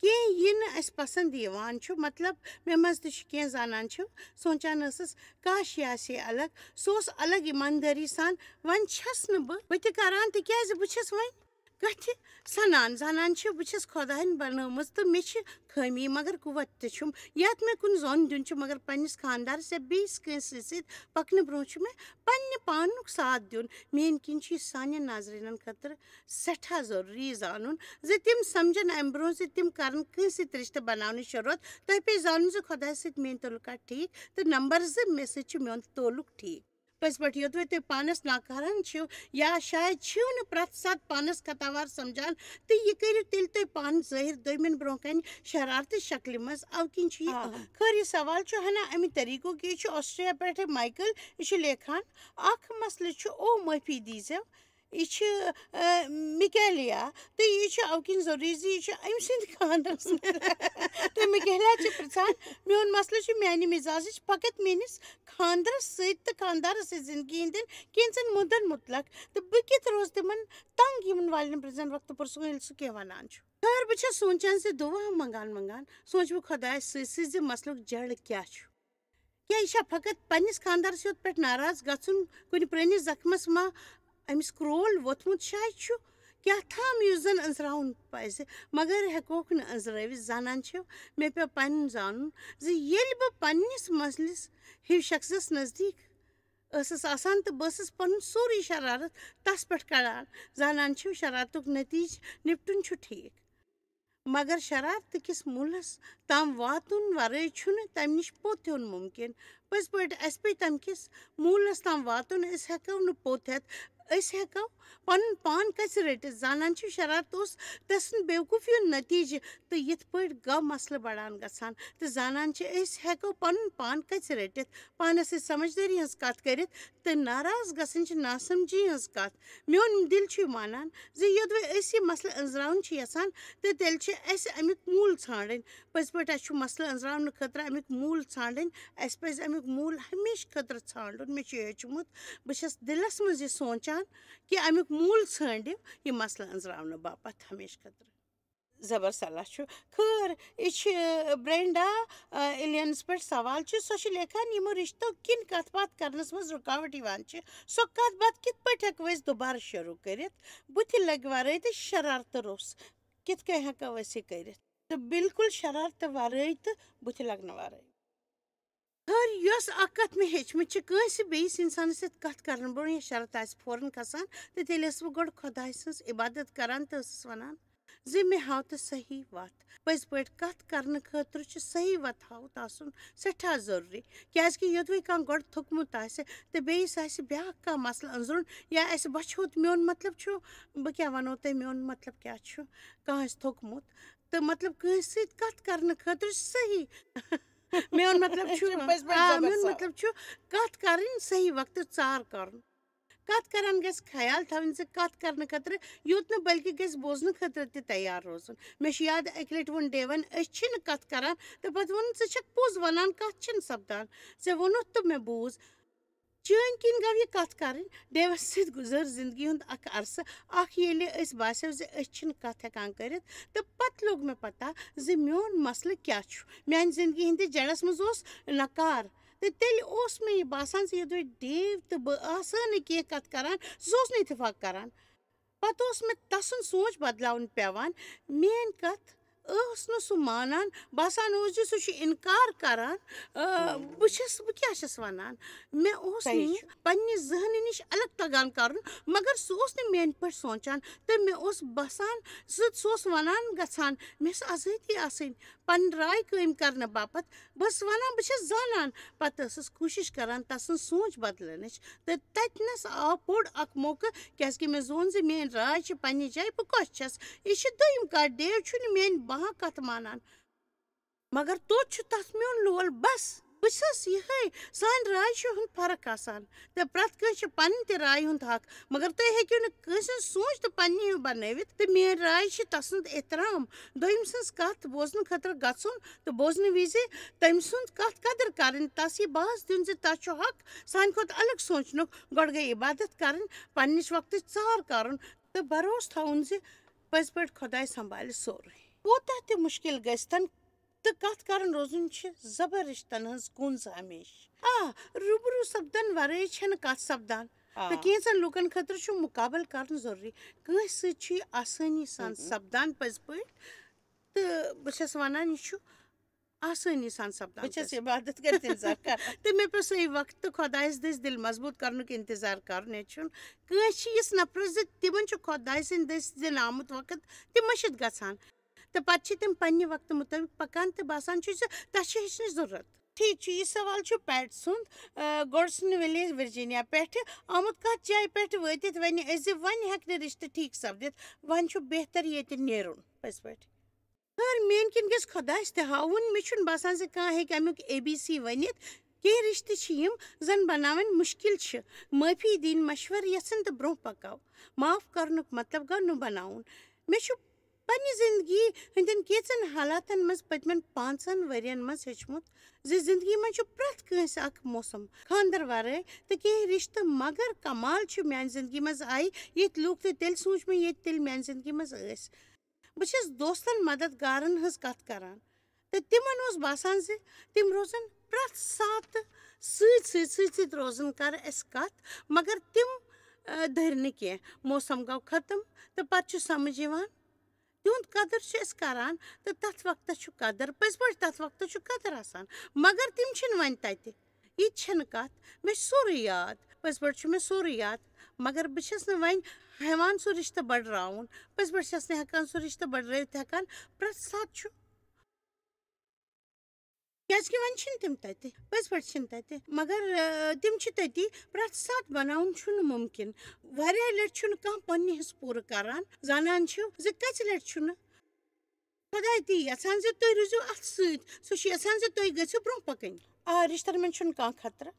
کینٛہہ یہِ نہٕ اَسہِ پَسنٛد یِوان چھُ، مطلب، مےٚ منٛز تہِ چھُ کینٛہہ زانان چھِو، سونٛچان ٲسٕس، کاش یہِ آسہِ ہے الگ، سُہ اوس الگ ایٖماندٲری سان، وۄنۍ چھَس نہٕ بہٕ، بہٕ تہِ کَران، تِکیٛازِ بہٕ چھَس وۄنۍ کَتھِ سَنان، زانان چھِو، بہٕ چھَس خۄدایَن بَنٲومٕژ تہٕ مےٚ چھِ خٲمی، مگر قوت تہِ چھُم، یَتھ مےٚ کُن زوٚن دیُن چھُ، مگر پنٛنِس خانٛدارَس یا بیٚیِس کٲنٛسہِ سۭتۍ پَکنہٕ برٛونٛہہ چھُ مےٚ پنٛنہِ پانُک ساتھ دیُن۔ میٛانہِ کِنۍ چھُ یہِ سانٮ۪ن ناظریٖنَن خٲطرٕ سٮ۪ٹھاہ ضروٗری زانُن زِ تِم سمجھن امہِ برونٛہہ زِ تِم کرن کٲنٛسہِ سۭتۍ رشتہٕ بناونٕچ شروٗعات۔ تۄہہِ پیٚیہِ زانُن زِ خۄدایس سۭتۍ میٲنۍ تعلقات ٹھیٖک تہٕ نمبر زٕ، مےٚ سۭتۍ چھُ میون تعلق ٹھیٖک۔ پٔزۍ پٲٹھۍ یوٚدوَے تُہۍ پانس ناکاران چھِو یا شاید چھِو نہٕ پرٛٮ۪تھ ساتہٕ پانس کتاوار سمجھان، تہٕ یہِ کٔرِو تیٚلہِ تُہۍ پانہٕ ظٲہِر دوٚیمٮ۪ن برونٛہہ کنہِ شرارتہٕ شکلہِ منٛز۔ اَوٕ کِنۍ چھُ یہِ آ۔ اہم۔ خٲر، یہِ سوال چھُ ہنا امہِ طریٖقُک، یہِ چھُ آسٹریا پٮ۪ٹھٕ مایکل، یہِ چھُ لیکھان، اکھ مسلہٕ چھُ، او معٲفی دیٖزیو، یہِ چھِ، آ، مِکیلیا، تہٕ یہِ چھُ اَوٕ کِنۍ ضروٗری زِ یہِ چھُ أمۍ سٕنٛدِ خانٛدرَس منٛز۔ تہٕ مِکیلیا چھِ پرٛژھان، "میون مسلہٕ چھُ میانہِ مِزازٕچ فقط میٲنِس خانٛدرَس سۭتۍ تہٕ خانٛدارَس سۭتۍ زِندگی ہٕنٛدٮ۪ن کینٛژن مُدن مُتلق، تہٕ بہٕ کِتھ روزٕ تِمن تنگ یِمن والٮ۪ن پرٛژھن وقتہٕ پُرسکوٗن ییٚلہِ سُہ کینٛہہ وَنان چھُ؟" خٲر، بہٕ چھَس سونٛچان زِ دُعا منٛگان منٛگان سونٛچہٕ بہٕ خۄدایَس سۭتۍ سۭتۍ زِ مسلُک جڑ کیٛاہ چھُ۔ کیٛاہ یہِ چھا فقط پننِس خانٛدارس یوت پٮ۪ٹھ ناراض گژھُن؟ کُنہِ پرٲنِس زخمس ما أمِس کرٛول ووٚتھمُت؟ شاید چھُ کیٛاہ تام یُس زن أنزراوُن پزِ، مگر ہٮ۪کوکھ نہٕ أنزرٲوِتھ۔ زانان چھِو، مےٚ پیوٚو پنُن زانُن زِ ییٚلہِ بہٕ پننِس مسلس ہِوۍ شخصس نزدیٖک ٲسٕس آسان تہٕ بہٕ ٲسٕس پنُن سورُے شرارت تس پٮ۪ٹھ کڑان۔ زانان چھِو، شرارتُک نتیٖجہٕ نپٹُن چھُ ٹھیٖک۔ مگر شرارتہٕ کِس موٗلس تام واتُن ورٲے چھُنہٕ تمہِ نِش پوٚت ہیوٚن مُمکِن۔ پٔزۍ پٲٹھۍ، اسہِ پیٚیہِ تمہِ کِس موٗلس تام واتُن۔ أسۍ ہٮ۪کو نہٕ پوٚت ہٮ۪تھ، أسۍ ہٮ۪کو پنُن پان کژِ رٔٹِتھ؟ زانان چھِو، شرارت اوس تسٕنٛدِ بیوقوٗفی ہُنٛد نتیٖجہٕ، تہٕ یِتھ پٲٹھۍ گوٚو مسلہٕ بڑان گژھان۔ تہٕ زانان چھِ، أسۍ ہٮ۪کو پنُن پان کژِ رٔٹِتھ، پانس سۭتۍ سمجھدٲری ہٕنٛز کتھ کٔرِتھ، تہٕ ناراض گژھٕنۍ چھِ ناسمجھی ہٕنٛز کتھ۔ میون دِل چھُ یہِ مانان زِ یوٚدوَے أسۍ یہِ مسلہٕ أنٛزراوُن چھِ یژھان، تہٕ تیٚلہِ چھِ اَسہِ اَمیُک موٗل ژھانٛڈٕنۍ۔ پٔزۍ پٲٹھۍ، اَسہِ چھُ مسلہٕ أنٛزراونہٕ خٲطرٕ اَمیُک موٗل ژھانٛڈٕنۍ۔ اَسہِ پَزِ اَمیُک موٗل ہمیشہٕ خٲطرٕ ژھانٛڈُن۔ مےٚ چھُ یہِ ہیوٚچھمُت، بہٕ چھَس دِلَس منٛز یہِ سونٛچان کہِ اَمیُک موٗل ژھٲنٛڈِو یہِ مسلہٕ أنٛزراونہٕ باپتھ ہمیشہٕ خٲطرٕ۔ زبر صلاح چھُ۔ خٲر، یہِ چھِ برینڈا، آ، ایلینس پٮ۪ٹھ سوال چھُ۔ سۄ چھِ لیکھان، یِمو رِشتو کِنۍ کَتھ باتھ کرنَس منٛز رُکاوٹ یِوان چھِ، سۄ کَتھ باتھ کِتھ پٲٹھۍ ہٮ۪کو أسۍ دُبارٕ شروٗع کٔرِتھ؟ بُتھِ لَگہِ وَرٲے تہٕ شرارتہٕ روٚس کِتھ کٔنۍ ہٮ۪کو أسۍ یہِ کٔرِتھ؟ تہٕ بالکل شرارتہٕ وَرٲے تہٕ بُتھِ لَگنہٕ وَرٲے۔ خٲر، یۄس اکھ کتھ مےٚ ہیٚچھمٕژ چھِ، کٲنٛسہِ بیٚیِس اِنسانَس سۭتۍ کَتھ کرنہٕ برٛونٛہہ یا شرط آسہِ فوراً کھسان، تہٕ تیٚلہِ ٲسٕس بہٕ گۄڈٕ خۄداے سٕنٛز عبادت کران تہٕ ٲسٕس وَنان زِ مےٚ ہاو تہٕ صحیح وَتھ۔ پٔزۍ پٲٹھۍ کَتھ کرنہٕ خٲطرٕ چھُ صحیح وَتھ ہاوُتھ آسُن سٮ۪ٹھاہ ضروٗری، کیٛازِکہِ یوٚدوَے کانٛہہ گۄڈٕ تھوٚکمُت آسہِ تہٕ بیٚیِس آسہِ بیٛاکھ کانٛہہ مسلہٕ أنٛزرُن یا اَسہِ بۄچھِ ہوٚت، میون مطلب چھُ، بہٕ کیٛاہ وَنو تۄہہِ، میون مطلب کیٛاہ چھُ، کانٛہہ آسہِ تھوٚکمُت تہٕ مطلب کٲنٛسہِ سۭتۍ کَتھ کرنہٕ خٲطرٕ چھُ صحیح۔ میون مطلب چھُ، یہِ چھُ پٔزۍ پٲٹھۍ آ، زبر میون صاحب۔ مطلب چھُ کَتھ کَرٕنۍ صحیح وقتہٕ ژار کَرُن۔ کَتھ کَران گژھِ خیال تھاوٕنۍ زِ کَتھ کَرنہٕ خٲطرٕ یوت نہٕ بلکہِ گژھِ بوزنہٕ خٲطرٕ تہِ تیار روزُن۔ مےٚ چھُ یاد، اَکہِ لَٹہِ ووٚن ڈیوَن، "أسۍ چھِنہٕ کَتھ کَران"، تہٕ پَتہٕ ووٚنُن، "ژٕ چھَکھ پوٚز وَنان، کَتھ چھِنہٕ سَپدان؟ ژےٚ ووٚنُتھ تہٕ مےٚ بوٗز۔" چٲنۍ کِنۍ گوٚو یہِ کَتھ کَرٕنۍ۔ ڈیوَس سۭتۍ گُزٲر زِندگی ہُنٛد اَکھ عرصہٕ، اَکھ ییٚلہِ أسۍ باسیو زِ أسۍ چھِنہٕ کَتھ ہٮ۪کان کٔرِتھ، تہٕ پَتہٕ لوٚگ مےٚ پَتہ زِ میون مسلہٕ کیٛاہ چھُ۔ میٛانہِ زِندگی ہِنٛدِس جَڑَس منٛز اوس نَکار، تہٕ تیٚلہِ اوس مےٚ یہِ باسان زِ یوٚدوَے ڈیو تہٕ بہٕ آسہٕ نہٕ کینٛہہ کَتھ کَران، سُہ اوس نہٕ اِتِفاق کَران۔ پَتہٕ اوس مےٚ تَسُنٛد سونٛچ بدلاوُن پٮ۪وان۔ میٛٲنۍ کَتھ ٲس نہٕ سُہ مانان۔ باسان اوس زِ سُہ چھُ اِنکار کَران۔ آ، بہٕ چھَس، بہٕ کیٛاہ چھَس وَنان؟ مےٚ اوس صحیح نہٕ چھُ۔ پنٛنہِ ذہنہٕ نِش الگ تَگان کَرُن، مگر سُہ اوس نہٕ میٛانہِ پٲٹھۍ سونٛچان۔ تہٕ مےٚ اوس باسان زِ سُہ اوس وَنان گژھان، مےٚ ٲس آزٲدی آسٕنۍ پَنٕنۍ راے قٲیِم کَرنہٕ باپَتھ۔ بہٕ ٲسٕس وَنان، بہٕ چھَس زانان۔ پَتہٕ ٲسٕس کوٗشِش کَران تَسٕنٛز سونٛچ بدلٲونٕچ۔ تہٕ تَتِنَس آو بوٚڑ اَکھ موقعہٕ، کیٛازِکہِ مےٚ زون زِ میٛٲنۍ راے چھِ پنٛنہِ جایہِ، بہٕ کۄس چھَس؟ یہِ چھِ دوٚیِم کَتھ، ڈیو چھُنہٕ میٛٲنۍ بانٛہہ کَتھ مانان۔ مگر توتہِ چھُ تَتھ میون لول، بَس، بہٕ چھَس یِہوٚے۔ سانہِ راے چھِ ہُنٛد فرق آسان، تہٕ پرٛٮ۪تھ کٲنٛسہِ چھِ پنٕنۍ تہِ راے ہُنٛد حق، مگر تُہۍ ہیٚکِو نہٕ کٲنٛسہِ ہٕنٛز سونٛچ تہٕ پنٛنہِ ہیوٗ بنٲوِتھ۔ تہٕ میٛٲنۍ راے چھِ تَسُنٛد احترام، دوٚیِم سٕنٛز کَتھ بوزنہٕ خٲطرٕ گژھُن تہٕ بوزنہٕ وِزِ تٔمۍ سُنٛد کَتھ قدٕر کَرٕنۍ، تَس یہِ باس دیُن زِ تَس چھُ حق سانہِ کھۄتہٕ الگ سونٛچنُک۔ گۄڈٕ گٔے عبادت کَرٕنۍ، پنٛنِس وقتٕچ ژار کَرُن تہٕ بروسہٕ تھاوُن زِ پٔزۍ پٲٹھۍ خۄداے سنبھالہِ سورُے۔ کوٗتاہ تہِ مُشکِل گٔژھتن، تہٕ کَتھ کَرُن روزُن چھِ زبر رِشتَن ہٕنٛز کُنٛز ہمیشہٕ۔ آ، روٗبروٗ سَپدَن وَرٲے چھَنہٕ کَتھ سَپدان۔ آ۔ تہٕ کینٛژَن لوٗکَن خٲطرٕ چھُ مُقابلہٕ کَرُن ضروٗری۔ کٲنٛسہِ سۭتۍ چھُ یہِ آسٲنی سان ہُم۔ سَپدان پٔزۍ پٲٹھۍ۔ تہٕ بہٕ چھَس وَنان، یہِ چھُ آسٲنی سان سَپدان بہٕ چھَس پٔزۍ۔ عبادت کٔرِتھ اِنتظار کَران۔ تہٕ مےٚ پیوٚو سُے وقت خۄدایَس دٔسۍ دِل مضبوٗط کَرنُک اِنتظار کَرُن۔ ییٚتہِ چھُنہٕ کٲنٛسہِ چھِ یِژھ نفرت زِ تِمَن چھُ خۄداے سٕنٛدِ دٔسۍ دِنہٕ آمُت وقت تہِ مٔشِتھ گژھان۔ تہٕ پَتہٕ چھِ تِم پنٛنہِ وقتہٕ مُطٲبِق پَکان تہٕ باسان چھُ زِ تۄہہِ چھِ ہیٚچھنٕچ ضروٗرت۔ ٹھیٖک چھُ، یہِ سوال چھُ پیٹ سُنٛد، آ، گوڈسن ویلی، ورجینیا پٮ۪ٹھٕ آمُت۔ کَتھ جایہِ پٮ۪ٹھ وٲتِتھ وَنہِ أسۍ زِ وۄنۍ ہٮ۪کہِ نہٕ رِشتہٕ ٹھیٖک سَپدِتھ، وۄنۍ چھُ بہتر ییٚتہِ نیرُن پٔزۍ پٲٹھۍ؟ خٲر، میٛٲنۍ کِنۍ گژھِ خۄدایَس تہِ ہاوُن، مےٚ چھُنہٕ باسان زِ کانٛہہ ہیٚکہِ اَمیُک اے بی سی ؤنِتھ۔ کینٛہہ رِشتہٕ چھِ یِم زَن بَناوٕنۍ مُشکِل چھِ۔ معٲفی دِنۍ، مَشوَرٕ یَژھٕنۍ تہٕ برٛونٛہہ پَکاو۔ معاف کَرنُک مطلب گوٚو نہٕ بَناوُن۔ مےٚ چھُ پننہِ زندگی ہٕنٛدٮ۪ن کینٛژن حالاتن منٛز پٔتمٮ۪ن پانٛژن ؤرین منٛز ہیوٚچھمُت زِ زندگی منٛز چھُ پرٛٮ۪تھ کٲنٛسہِ اکھ موسم، خانٛدر ورٲے تہٕ کینٛہہ رشتہٕ، مگر کمال چھُ میانہِ زندگی منٛز آیہِ ییٚتہِ لوٗکھ تہٕ تیٚلہِ سوٗنٛچ مےٚ ییٚتہِ تیٚلہِ میانہِ زندگی منٛز ٲسۍ۔ بہٕ چھَس دوستن مدد گارن ہٕنٛز کتھ کران تہٕ تِمن اوس باسان زِ تِم روزن پرٛٮ۪تھ ساتہٕ سۭتۍ سۭتۍ، سۭتۍ سۭتۍ روزن کر اَسہِ کتھ، مگر تِم، آ، دٔرۍ نہٕ کینٛہہ۔ موسم گوٚو ختم تہٕ پتہٕ چھُ سمجھ یِوان تِہُنٛد قدٕر چھِ أسۍ کران تہٕ تَتھ وقتَس چھُ قدٕر، پٔزۍ پٲٹھۍ تَتھ وقتَس چھُ قدٕر آسان، مگر تِم چھِنہٕ وۄنۍ تَتہِ۔ یہِ تہِ چھَنہٕ کَتھ، مےٚ چھُ سورُے یاد، پٔزۍ پٲٹھۍ چھُ مےٚ سورُے یاد، مگر بہٕ چھَس نہٕ وۄنۍ ہٮ۪وان سُہ رِشتہٕ بٔڑراوُن، پٔزۍ پٲٹھۍ چھَس نہٕ ہٮ۪کان سُہ رِشتہٕ بٔڑرٲوِتھ ہٮ۪کان، پرٛٮ۪تھ ساتہٕ چھُ، کیٛازِکہِ وۄنۍ چھِنہٕ تِم تَتہِ، پٔزۍ پٲٹھۍ چھِنہٕ تَتہِ، مگر، آ، تِم چھِ تٔتی، پرٛٮ۪تھ ساتہٕ بَناوُن چھُنہٕ مُمکِن۔ واریاہ لَٹہِ چھُنہٕ کانٛہہ پنٛنہِ حِصہٕ پوٗرٕ کَران، زانان چھِو زِ کَژِ لَٹہِ چھُنہٕ۔ خۄداے تی یَژھان زِ تُہۍ روٗزِو اَتھ سۭتۍ، سُہ چھُ یَژھان زِ تُہۍ گٔژھِو برٛونٛہہ پَکٕنۍ۔ آ، رِشتَن منٛز چھُنہٕ کانٛہہ خطرٕ۔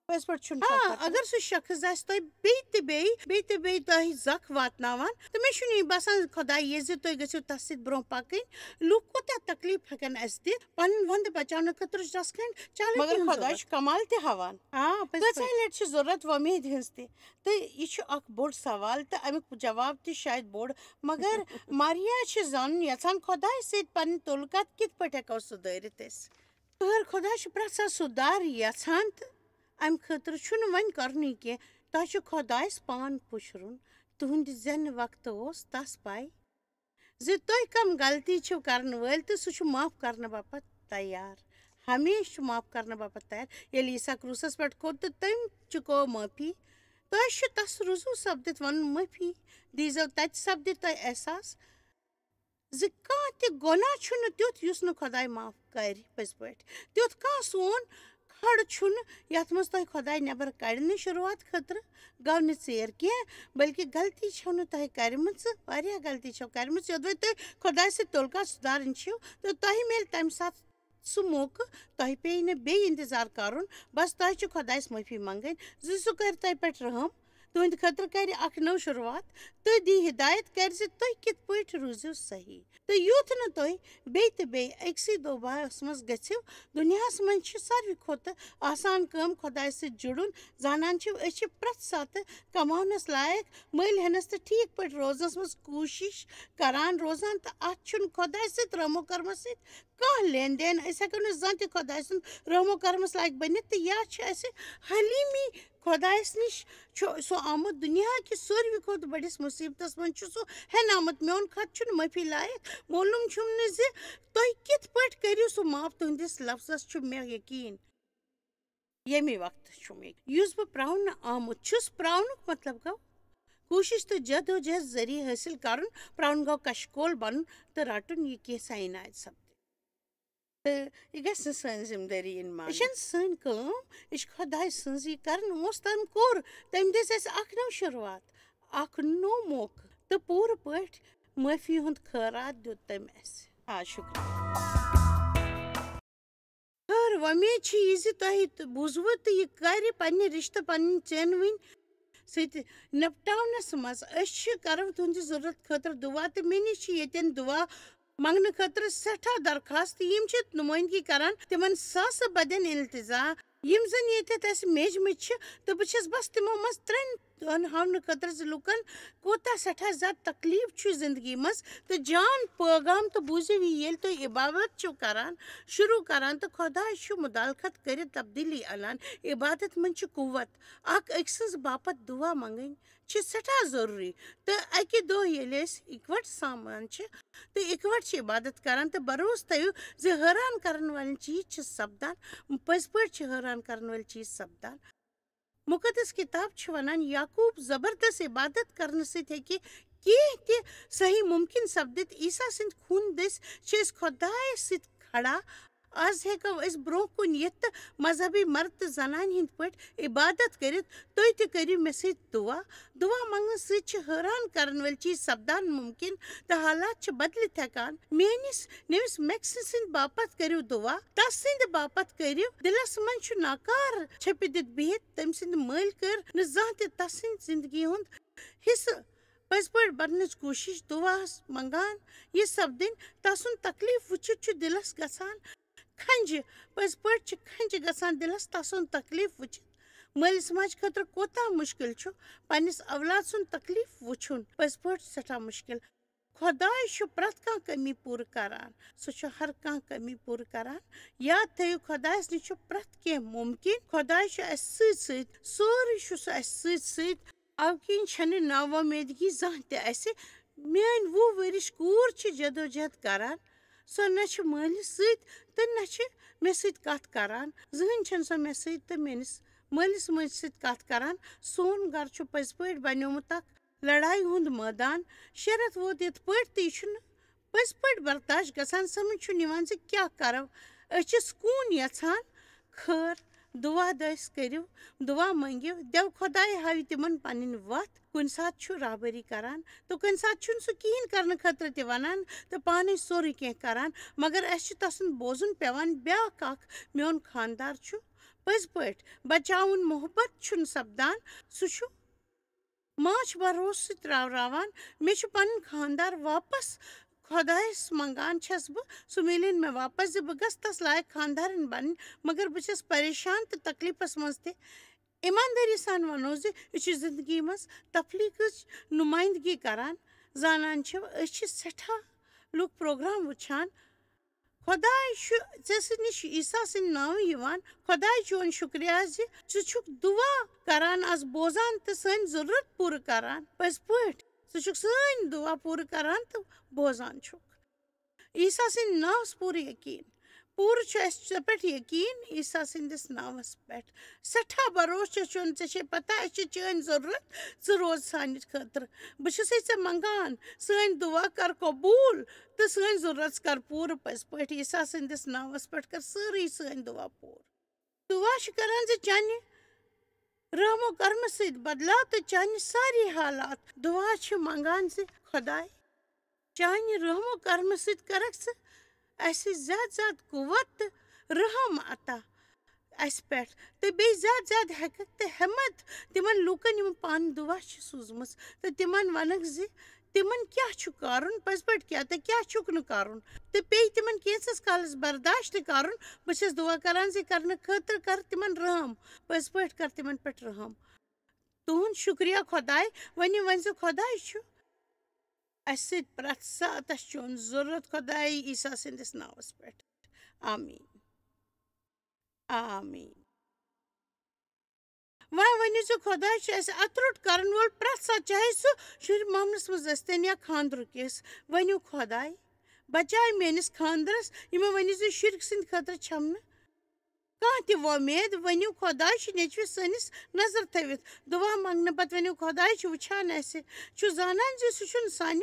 پٔزۍ پٲٹھۍ چھُنہٕ آ، کانٛہہ خطرٕ۔ اگر سُہ شخص آسہِ تۄہہِ بیٚیہِ تہِ بیٚیہِ، بیٚیہِ تہِ بیٚیہِ تۄہہِ زکھ واتناوان، تہٕ مےٚ چھُنہٕ یہِ باسان خۄداے ییٚژھِ زِ تُہۍ گٔژھِو تَس سۭتۍ برونٛہہ پَکٕنۍ۔ لُکھ کوٗتاہ تکلیٖف ہٮ۪کَن اَسہِ دِتھ، پَنُن وَنٛدٕ بَچاونہٕ خٲطرٕ چھُ تَس کھنٛڈ چالیو مگر تِہُنٛد خۄداے ضوٚرَتھ۔ چھُ کمال تہِ ہاوان۔ آ، پٔزۍ کۭژاہ پٲٹھۍ۔ لَٹہِ چھِ ضوٚرَتھ وۄمید ہٕنٛز تہِ؟ تہٕ یہِ چھُ اَکھ بوٚڑ سوال، تہٕ اَمیُک جواب تہِ شاید بوٚڑ۔ مگر ماریا چھِ زانُن یَژھان خۄداے سۭتۍ پَنٕنۍ تعلقات کِتھ پٲٹھۍ ہٮ۪کو سُدھٲرِتھ أسۍ؟ مگر خۄداے چھُ پرٛٮ۪تھ ساتہٕ سُدھار یَژھان، تہٕ اَمہِ خٲطرٕ چھُنہٕ وۄنۍ کَرنُے کینٛہہ۔ تۄہہِ چھُ خۄدایَس پان پُشرُن۔ تُہٕنٛدِ زٮ۪نہٕ وقتہٕ اوس تَس پَے زِ تُہۍ کَم غلطی چھِو کَرَن وٲلۍ، تہٕ سُہ چھُ معاف کَرنہٕ باپَتھ تیار۔ ہمیشہِ چھُ معاف کَرنہٕ باپَتھ تیار۔ ییٚلہِ عیسیٰ کرٛوٗسَس پٮ۪ٹھ کھوٚت تہٕ تٔمۍ چُکو معٲفی، تۄہہِ چھُ تَس رُجوٗع سَپدِتھ وَنُن، معٲفی دیٖزیو، تَتہِ سَپدِ تۄہہِ احساس زِ کانٛہہ تہِ گۄناہ چھُنہٕ تیُتھ یُس نہٕ خۄداے معاف کَرِ۔ پٔزۍ پٲٹھۍ، تیُتھ کانٛہہ سون کھڑ چھُنہٕ یَتھ منٛز تۄہہِ خۄداے نٮ۪بر کَڑنٕچ شروٗعات خٲطرٕ گوٚو نہٕ ژیر کینٛہہ، بلکہِ غلطی چھَو نہٕ تۄہہِ کَرِمٕژ، واریاہ غلطی چھَو کَرِمٕژ۔ یوٚدوَے تُہۍ خۄداے سۭتۍ تعلقات سُدھارٕنۍ چھِو، تہٕ تۄہہِ میلہِ تَمہِ ساتہٕ سُہ موقعہٕ، تۄہہِ پیٚیہِ نہٕ بیٚیہِ اِنتظار کَرُن، بس تۄہہِ چھِ خۄدایَس معٲفی منٛگٕنۍ زِ سُہ کَرِ تۄہہِ پٮ۪ٹھ رحم، تُہٕنٛدِ خٲطرٕ کَرِ اَکھ نٔو شروٗعات تہٕ دی ہدایت کَرِ زِ تُہۍ کِتھ پٲٹھۍ روٗزِو صحیح۔ تہٕ یُتھ نہٕ تُہۍ بیٚیہِ تہٕ بیٚیہِ أکسٕے دوباہَس منٛز گٔژھِو۔ دُنیاہَس منٛز چھِ ساروی کھۄتہٕ آسان کٲم خۄدایَس سۭتۍ جُڑُن۔ زانان چھِو، أسۍ چھِ پرٛٮ۪تھ ساتہٕ کماونَس لایق، مٔلۍ ہٮ۪نَس تہٕ ٹھیٖک پٲٹھۍ روزنَس منٛز کوٗشِش کران روزان، تہٕ اَتھ چھُنہٕ خۄدایَس سۭتۍ رحم و کرمَس سۭتۍ کانٛہہ لین دین۔ أسۍ ہٮ۪کو نہٕ زانٛہہ تہِ خۄداے سُنٛد رحم و کرمس لایق بٔنِتھ، تہٕ یا چھِ اَسہِ حلیٖمی خۄدایس نِش چھُ سُہ آمُت دُنیا کِس ساروی کھۄتہٕ بٔڑِس مُصیبتس منٛز چھُ سُہ ہٮ۪نہٕ آمُت۔ میون خط چھُنہٕ معٲفی لایق۔ معلوم چھُم نہٕ زِ تُہۍ کِتھ پٲٹھۍ کٔرِو سُہ معاف۔ تُہنٛدِس لفظس چھُ مےٚ یقیٖن۔ ییٚمی وقتہٕ چھُم یہِ، یُس بہٕ پراونہٕ آمُت چھُس۔ پراونُک مطلب گوٚو کوٗشِش تہٕ جدوجہد ذٔریعہٕ حٲصِل کرُن۔ پراوُن گوٚو کشکول بنُن تہٕ رٹُن یہِ کینٛژھا عنایت سپدِ۔ تہٕ یہِ گژھِ نہٕ سٲنۍ ذمہٕ دٲری یِنۍ ماننہٕ۔ یہِ چھَنہٕ سٲنۍ کٲم، یہِ چھِ خۄداے سٕنٛز۔ یہِ کرُن اوس، تٔمۍ کوٚر، تٔمۍ دِژ اَسہِ اکھ نٔو شروٗعات، اکھ نوٚو موقعہٕ، تہٕ پوٗرٕ پٲٹھۍ معٲفی ہُنٛد خٲرات دیُت تٔمۍ اَسہِ۔ آ، شُکریہ۔ خٲر، وۄمید چھِ یہِ زِ تۄہہِ تہِ بوٗزوٕ تہٕ یہِ کَرِ پننہِ رِشتہٕ، پنٕنۍ چینوٕنۍ سۭتۍ نپٹاونَس منٛز۔ أسۍ چھِ، کَرو تُہٕنٛدِ ضروٗرت خٲطرٕ دُعا، تہٕ مےٚ نِش چھِ ییٚتٮ۪ن دُعا منٛگنہٕ خٲطرٕ سٮ۪ٹھاہ درخواست، تہٕ یِم چھِ نُمٲیندگی کران تِمن ساسہٕ بدٮ۪ن التزام، یِم زَن ییٚتٮ۪تھ اَسہِ میجمٕتۍ چھِ، تہٕ بہٕ چھَس بس تِمو منٛز ترٛٮ۪ن دۄہن ہاونہٕ خٲطرٕ زِ لُکن کوتاہ سٮ۪ٹھاہ زیادٕ تکلیٖف چھُ زندگی منٛز۔ تہٕ جان پٲغام تہٕ بوٗزِو یہِ، ییٚلہِ تُہۍ عبادت چھِو کران، شروٗع کران، تہٕ خۄداے چھُ مُدالخت کٔرِتھ تبدیٖلی اَنان۔ عبادت منٛز چھِ قوت۔ اکھ أکۍ سٕنٛز باپتھ دُعا منٛگٕنۍ چھِ سٮ۪ٹھاہ ضروٗری۔ تہٕ اَکہِ دۄہ ییٚلہِ أسۍ اِکوَٹ سامان چھِ تہٕ اِکوَٹ چھِ عبادت کران، تہٕ بروسہٕ تھٲیِو زِ حٲران کرن والٮ۪ن چیٖز چھِ سپدان، پٔزۍ پٲٹھۍ چھِ حٲران کرن وٲلۍ چیٖز سپدان۔ مُقدس کِتاب چھِ وَنان، یعقوب زبردست عبادت کرنہٕ سۭتۍ ہیٚکہِ کینٛہہ تہِ صحیح مُمکِن سپدِتھ۔ عیسیٰ سٕنٛدِ خوٗنہٕ دٔسۍ چھِ أسۍ خۄدایَس سۭتۍ کھڑا۔ آز ہیٚکو أسۍ برٛونٛہہ کُن یِتھ تہٕ مذہبی مرد تہٕ زنانہِ ہٕنٛدۍ پٲٹھۍ عبادت کٔرِتھ۔ تُہۍ تہِ کٔرِو مےٚ سۭتۍ دُعا۔ دُعا منٛگنہٕ سۭتۍ چھِ حٲران کرن وٲلۍ چیٖز سپدان مُمکِن تہٕ حالات چھِ بدلِتھ ہٮ۪کان۔ میٲنِس نٔوِس میکسہٕ سٕنٛدِ باپتھ کٔرِو دُعا۔ تس سٕنٛدِ باپتھ کٔرِو۔ دِلس منٛز چھُ ناکار چھپِتھ بِہِتھ۔ تٔمۍ سٕنٛدِ مٲلۍ کٔر نہٕ زانٛہہ تہِ تس سٕنٛدِ زندگی ہُنٛد حصہٕ پٔزۍ پٲٹھۍ بننٕچ کوٗشِش۔ دُعاہس منٛگان یہِ سپدٕنۍ۔ تسُنٛد تکلیٖف وٕچھِتھ چھُ دِلس گژھان کھنٛجہِ۔ پٔزۍ پٲٹھۍ چھِ کھنٛجہِ گژھان دِلس تسُنٛد تکلیٖف وٕچھِتھ۔ مٲلِس ماجہِ خٲطرٕ کوتاہ مُشکِل چھُ پننِس اولاد سُنٛد تکلیٖف وٕچھُن۔ پٔزۍ پٲٹھۍ سٮ۪ٹھاہ مُشکِل۔ خۄداے چھُ پرٛٮ۪تھ کانٛہہ کٔمی پوٗرٕ کران۔ سُہ چھُ ہر کانٛہہ کٔمی پوٗرٕ کران۔ یاد تھٲیِو، خۄدایَس نِش چھُ پرٛٮ۪تھ کینٛہہ مُمکِن۔ خۄداے چھُ اَسہِ سۭتۍ سۭتۍ، سورُے چھُ سُہ اَسہِ سۭتۍ سۭتۍ۔ اَوٕ کِنۍ چھَنہٕ نااُمیدگی زانٛہہ تہِ اَسہِ۔ میٛٲنۍ وُہ ؤرِش کوٗر چھِ جدوجہد کران۔ سۄ نہ چھِ مٲلِس سۭتۍ تہٕ نہ چھِ مےٚ سۭتۍ کَتھ کران۔ زٕہٕنۍ چھَنہٕ سۄ مےٚ سۭتۍ تہٕ میٛٲنِس مٲلِس ماجہِ سۭتۍ کَتھ کران۔ سون گَرٕ چھُ پٔزۍ پٲٹھۍ بنیومُت اَکھ لڑایہِ ہُنٛد مٲدان۔ شرط ووت یِتھ پٲٹھۍ تہٕ یہِ چھُنہٕ پٔزۍ پٲٹھۍ برداشت گژھان۔ سمجھ چھُنہٕ یِوان زِ کیٛاہ کرو۔ أسۍ چھِ سکوٗن یژھان۔ خٲر، دُعا دٲسۍ کٔرِو، دُعا مٔنٛگِو، دٮ۪و خۄداے ہاوِ تِمن پنٕنۍ وَتھ۔ کُنہِ ساتہٕ چھُ رہبری کران تہٕ کُنہِ ساتہٕ چھُنہٕ سُہ کِہیٖنۍ کرنہٕ خٲطرٕ تہِ وَنان تہٕ پانَے سورُے کینٛہہ کران، مگر اَسہِ چھُ تَسُنٛد بوزُن پٮ۪وان۔ بیٛاکھ اکھ میون خانٛدار چھُ پٔزۍ پٲٹھۍ بچاوُن محبت چھُنہٕ سپدان، سُہ چھُ ماچھ بھروسہٕ سۭتۍ راوراوان۔ مےٚ چھُ پنُن خانٛدار واپس خۄدایس منٛگان چھَس بہٕ، سُہ میلِن مےٚ واپس زِ بہٕ گژھٕ تس لایق خانٛدارِنۍ بنٕنۍ، مگر بہٕ چھَس پریشان تہٕ تکلیفس منٛز تہِ۔ ایماندٲری سان ونو زِ أسۍ چھِ زندگی منٛز تفلیقٕچ نُمٲیندگی کران۔ زانان چھِو، أسۍ چھِ سٮ۪ٹھاہ لُکھ پروگرام وٕچھان۔ خۄداے چھُ ژےٚ سۭتۍ نِش عیسیٰ سٕنٛدِ ناوٕ یِوان۔ خۄداے چون شُکریہ زِ ژٕ چھُکھ دُعا کران، از بوزان تہٕ سٲنۍ ضروٗرت پوٗرٕ کران۔ پٔزۍ پٲٹھۍ، ژٕ چھُکھ سٲنۍ دُعا پوٗرٕ کران تہٕ بوزان چھُکھ۔ عیسیٰ سٕنٛدِ ناوس پوٗرٕ یقیٖن۔ پوٗرٕ چھُ اَسہِ ژےٚ پٮ۪ٹھ یقیٖن عیسیٰ سٕنٛدِس ناوس پٮ۪ٹھ۔ سٮ۪ٹھاہ بھروسہٕ چھُ چون، ژےٚ چھے پتہ اَسہِ چھِ چٲنۍ ضروٗرت، ژٕ روز سانہِ خٲطرٕ۔ بہٕ چھُسے ژےٚ منٛگان، سٲنۍ دُعا کر قبوٗل تہٕ سٲنۍ ضروٗرت کر پوٗرٕ پٔزۍ پٲٹھۍ۔ عیسیٰ سٕنٛدِس ناوس پٮ۪ٹھ کر سٲرٕے سٲنۍ دُعا پوٗرٕ۔ دُعا چھِ کران زِ چانہِ رحم و کرمہٕ سۭتۍ بدلاو تہٕ چانہِ سارے حالات۔ دُعا چھِ منٛگان زِ خۄداے، چانہِ رحم و کرمہٕ سۭتۍ کرکھ ژٕ اَسہِ زیادٕ زیادٕ قوت تہٕ رحم عطا اَسہِ پٮ۪ٹھ، تہٕ بیٚیہِ زیادٕ زیادٕ ہٮ۪ککھ تہٕ ہٮ۪مت تِمن لوٗکن، یِمن پانہٕ دُعا چھِ سوٗزمٕژ، تہٕ تِمن وَنکھ زِ تِمن کیٛاہ چھُ کَرُن، پٔزۍ پٲٹھۍ کیٛاہ تہٕ کیٛاہ چھُکھ نہٕ کَرُن، تہٕ پیٚیہِ تِمن کینٛژھس کالس برداشت تہِ کَرُن۔ بہٕ چھَس دُعا کران زِ کرنہٕ خٲطرٕ کر تِمن رحم، پٔزۍ پٲٹھۍ کر تِمن پٮ۪ٹھ رحم۔ تُہُنٛد شُکریہ خۄداے۔ وۄنۍ ؤنۍ زِ خۄداے چھُ اَسہِ سۭتۍ پرٛٮ۪تھ ساتہٕ، اَسہِ چھُ چون ضروٗرت خۄداے عیسیٰ سٕنٛدِس ناوَس پٮ۪ٹھ۔ آمیٖن۔ آمیٖن۔ وۄنۍ ؤنِو زِ خۄداے چھُ اَسہِ اَتھٕ روٚٹ کَرَن وول پرٛٮ۪تھ ساتہٕ، چاہے سُہ شُرۍ مامنَس منٛز ٲسۍتَن یا خانٛدرُک ٲسۍ۔ ؤنِو خۄداے، بچاے میٛٲنِس خانٛدرَس، یِمَن ؤنِو زِ شُرۍ سٕنٛدِ خٲطرٕ چھَم نہٕ کانٛہہ تہِ وۄمید۔ ؤنِو خۄداے چھُ نیٚچوِس سٲنِس نظر تھٲوِتھ۔ دُعا منٛگنہٕ پتہٕ ؤنِو خۄداے چھُ وٕچھان اَسہِ، چھُ زانان زِ سُہ چھُنہٕ سانہِ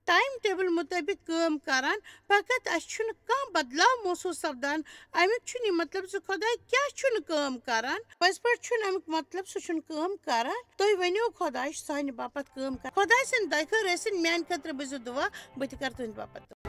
ٹایم ٹیبل مُطٲبِق کٲم کران، فقط اَسہِ چھُنہٕ کانٛہہ بدلاو محسوٗس سپدان۔ اَمیُک چھُنہٕ یہِ مطلب زِ خۄداے کیٛاہ چھُنہٕ کٲم کران۔ پٔزۍ پٲٹھۍ چھُنہٕ اَمیُک مطلب سُہ چھُنہٕ کٲم کران۔ تُہۍ ؤنِو خۄداے چھُ سانہِ باپتھ کٲم کران۔ خۄداے سٕنٛدِ دۄیہِ خٲر ٲسِن میٛانہِ خٲطرٕ بٔزِو دُعا، بہٕ تہِ کرٕ تُہنٛدِ باپتھ دُعا۔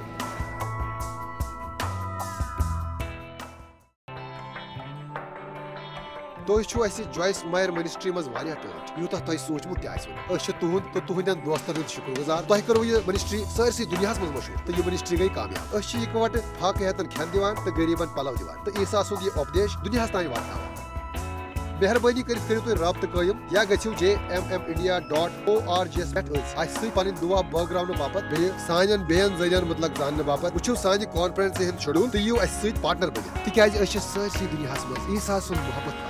تُہۍ چھِو اَسہِ جویِس مایر منسٹری منٛز واریاہ ٹٲٹھۍ، یوٗتاہ تۄہہِ سوٗنٛچمُت تہِ آسِوٕ نہٕ۔ أسۍ چھِ تُہُنٛد تہٕ تُہٕنٛدٮ۪ن دوستن ہُنٛد شُکر گُزار۔ تۄہہِ کٔروٕ یہِ منسٹری سٲرسٕے دُنیاہَس منٛز مشہوٗر تہٕ یہِ منسٹری گٔے کامیاب۔ أسۍ چھِ اِکوَٹہٕ فاقہٕ ہیتن کھٮ۪ن دِوان تہٕ غریٖبن پلو دِوان تہٕ عیسیٰ سُنٛد یہِ اُپدیش دُنیاہَس تام واتناوان۔ مہربٲنی کٔرِتھ کٔرِو تُہۍ رابطہٕ قٲیِم یا گٔژھِو J M M India dot O R G یَس پٮ۪ٹھ أسۍ اَسہِ سۭتۍ پنٕنۍ دُعا بٲگراونہٕ باپتھ بیٚیہِ سانٮ۪ن بیٚین ذٔریعن مُتعلق زاننہٕ باپتھ۔ وٕچھِو سانہِ کانفرنسہِ ہُنٛد شیڈول تہٕ یِیِو اَسہِ سۭتۍ پارٹنر بٔنِتھ، تِکیازِ أسۍ چھِ سٲرسٕے دُنیاہَس منٛز عیسیٰ سُنٛد محبت